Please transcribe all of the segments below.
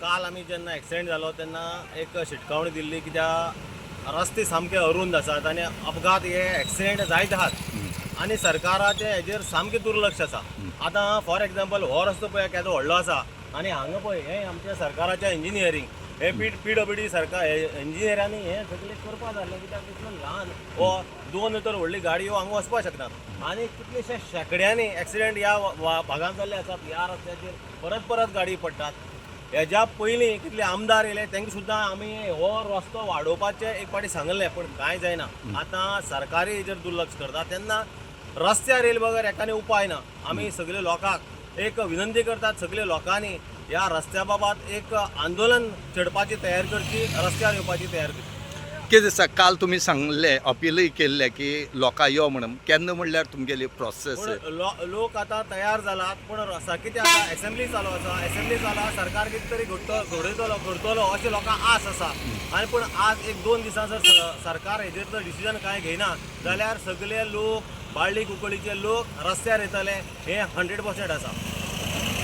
काल आमी जेन्ना एक्सिडेंट जालो तेन्ना एक शिटकावणी दिल्ली, कित्याक रस्ते सामके अरुंद आसात आनी अपघात हे एक्सिडेंट जायत आहात आनी सरकाराचें हेजेर सामकें दुर्लक्ष आसा. आतां फॉर एग्जाम्पल हो रस्तो पळय केदो व्हडलो आसा आनी हांगा पळय, हें आमच्या सरकाराचें इंजिनियरींग, हे पी पीडब्ल्यूडी सरकार इंजिनियरांनी हें सगळें करपा जाय आसलें, कित्याक इतलो ल्हान हो दोन तर व्हडली गाडयो हांगा वचपाक शकनात आनी कितलेशे शेंकड्यांनी एक्सिडेंट ह्या भागांत जाल्ले आसात. ह्या रस्त्याचेर परत परत गाडी पडटात. हेज्या पयलीं कितले आमदार येयले, तांकां सुद्दां आमी हो रस्तो वाडोवपाचें एक फावटी सांगलें, पूण कांय जायना. आतां सरकारी हेजेर दुर्लक्ष करता तेन्ना रस्त्यार येयले बगर एकाने उपाय ना. आमी सगळे लोकांक एक विनंती करतात, सगळे लोकांनी ह्या रस्त्या बाबत एक आंदोलन छेडपाची तयार करची, रस्त्यार येवपाची तयार करची. कितें दिसता, काल तुमी सांगलें, अपीलय केल्लें की लोकां यो म्हणून, केन्ना म्हणल्यार तुमगेली प्रोसेस? पूण लोक आतां तयार जालात, पूण कितें आसा, एसेंब्ली चालू आसा. एसेंब्ली चालू आसा, सरकार कितें तरी घडटलो, घडयतलो, करतलो अशें लोकांक आस आसा. आनी पूण आज एक दोन दिसां जर सरकार हेजेर जर डिसिजन कांय घेयना जाल्यार सगळे लोक, बाळ्ळी कुंकळीचे लोक रस्त्यार येतले, हें 100% आसा.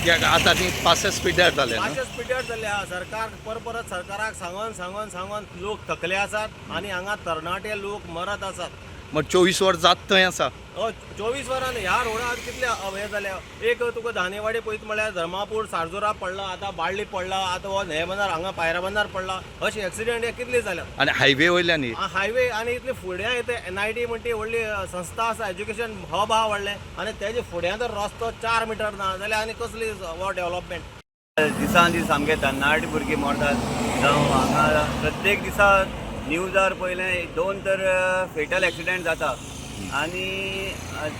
कित्याक आतां ती पासस पिड्ड्यार जालें न्हू? पांचशे पिड्ड्यार जाल्ले आहा. सरकार परत परत सरकाराक सांगोन सांगोन सांगोन लोक थकले आसात आनी हांगा तरणाटे लोक मरत आसात. मग 24 वर जात थंय आसा. हय, 24 वरां ह्या रोडार कितले हे जाले. एक तुका धानेवाडी पळयत म्हळ्यार धर्मापूर, सारजोरा पडला, आतां बाळ्ळी पडला, आतां हो न्हंयबंदार हांगा पायराबंदार पडला. अशे एक्सिडेंट हे कितले जाल्यात. आनी हायवे वयल्यान ही. हायवे आनी इतले फुड्यां येता एनआयटी म्हणटी व्हडली संस्था आसा, एज्युकेशन हब आहा व्हडलें, आनी तेजे फुड्यां जर रस्तो 4 मिटर ना जाल्यार आनी कसली हो डेव्हलपमेंट? दिसान दीस सामके तरणाटे भुरगीं मरतात. जावं हांगा प्रत्येक दिसा न्यूजार पयलें दोन तर फेटल एक्सिडेंट जाता आनी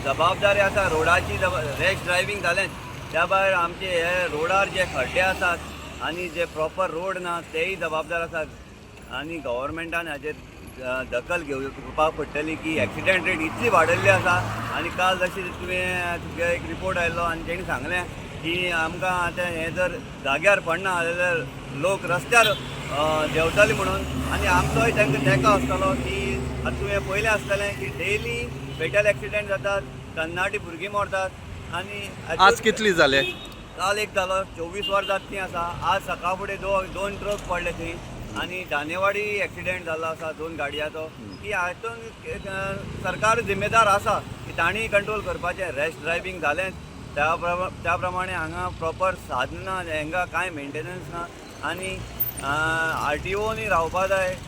जबाबदारी आसा रोडाची. रॅश ड्रायव्हींग जालेंच, त्या भायर आमचे हे रोडार जे खड्डे आसात आनी जे प्रॉपर रोड ना, तेय जबाबदार आसात. आनी गव्हर्मेंटान हाजेर दखल घेवपाक पडटली की एक्सिडेंट रेट इतली वाडयल्ली आसा. आनी काल जशी तुवें तुगे एक रिपोर्ट आयलो आनी तेणी सांगलें की आमकां आतां हें जर जाग्यार पडना जाल्यार लोक रस्त्यार देंवतले म्हणून. आनी आमचोय तांकां तेंको आसतलो की आतां तुवें पयलें आसतलें की डेली फेटल एक्सिडेंट जातात, तरणाटी भुरगीं मरतात आनी आज कितली जाले? काल एक जालो. 24 वर जात ती आसा. आज सकाळ फुडें दोन ट्रक पडले थंय आनी दानेवाडी एक्सिडेंट जाल्लो आसा दोन गाडयांचो. की हातून सरकार जिम्मेदार आसा की तांणी कंट्रोल करपाचें. रॅश ड्रायव्हींग जालेंच, त्या प्रमाणे हांगा प्रॉपर साधन ना, हांगा कांय मेंटेनन्स ना आनी आरटीओनी रावपा जाय.